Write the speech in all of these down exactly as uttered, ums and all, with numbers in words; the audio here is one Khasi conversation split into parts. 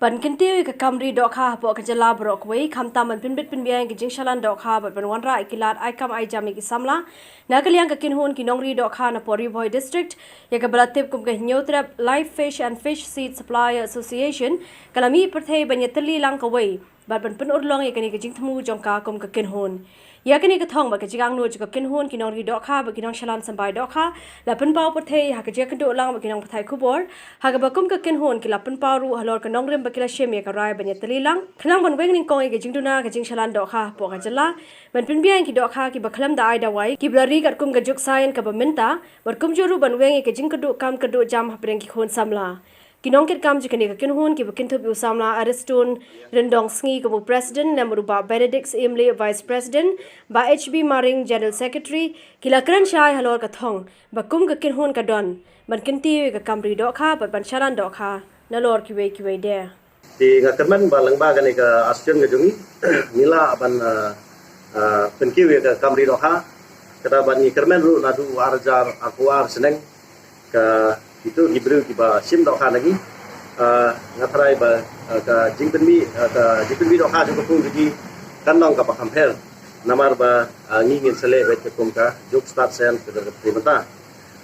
Ban kyntiew ïa ka kam ri dohkha hapoh ka jylla baroh kawei, khamtam ban pynbit pynbiang ïa ka jingshalan dohkha bad ban wanrah ïa ki lad ai kam ai jam ïa ki samla. Na ka liang ka kynhun ki nongri dohkha na Ri Bhoi District, ïa kaba la tip kum ka Hynñiewtrep Live Fish and Fish Seed Supplier Association, ka la mih pyrthei ban ïatylli lang kawei bad ban pynurlong ïa kane ka jingthmu jong ka kum ka kynhun. Ïa kane ka thong bad ka jingangnud jong ka kynhun ki nongri dohkha bad ki nongshalan symbai dohkha la pynpaw pyrthei ha ka jingïakynduh lang bad ki nongpathai khubor, ha kaba kum ka kynhun ki la pynpaw ruh halor ka nongrim ba ki la shim ïa ka rai ban ïatylli lang khnang ban weng nyngkong ïa ka jingduna ka jingshalan dohkha hapoh ka jylla, ban pynbiang ïa ki dohkha kiba khlem da ai dawai, kiba la ri katkum ka juk science kaba mynta, bad kumjuh ruh ban weng ïa ka jingkyrduh kam kyrduh jam hapdeng ki khun samla. Ki nongkitkam jong kane ka kynhun kiba kynthup ïa u samla Ariston Ryndongsngi kum u President, lem bad u Bah Benedict Syiemlieh, Vice President, Bah H B Maring, General Secretary, ki la kren shai halor ka thong ba kum ka kynhun ka don ban kyntiew ïa ka kam ri dohkha bad ban shalan dohkha nalor kiwei kiwei de. Te nga kyrmen ba lyngba kane ka association ka jong ngi, ngi lah ban, ah, ah, pynkiew ïa ka kam ri dohkha. Kata bad ngi kyrmen ruh naduh ar hajar arphew ar shaneng, ka, kito ki briew kiba shim dohkha na ngi. Ah, nga tharai ba, ah, ka jingpynmih, ah, ka jingpynmih dohkha jong ka pung jong ngi kan long kaba kham her. Namar ba, ah, ngi ngin sa leh beit katkum ka juk start science ka jong ka pyrthei mynta.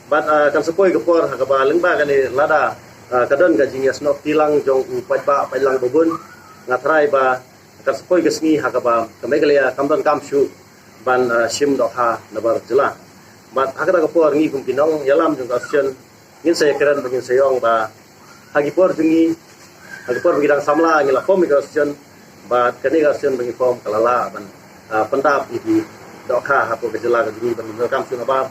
Bad, ah, kan sa poi ka por ha kaba lyngba kane lada, ah, ka don ka jingïasnoh kti lang jong u paidbah paidlang babun, nga tharai ba kan sa poi ka sngi ha kaba ka Meghalaya kam don kam shuh ban, ah, shim dohkha nabar jylla. Bad ha kata ka por ngi kum ki nongïalam jong ka association ngin sa ïakren bad ngin sa ïoh ba ha ki por jong ngi, ha ki por ba ngi dang samla ngi la form ïa ka association, bad kane ka association ba ngi form ka la lah ban, ah, pyndap ïa ki dohkha hapoh ka jylla ka jong ngi ban don kam shuh nabar.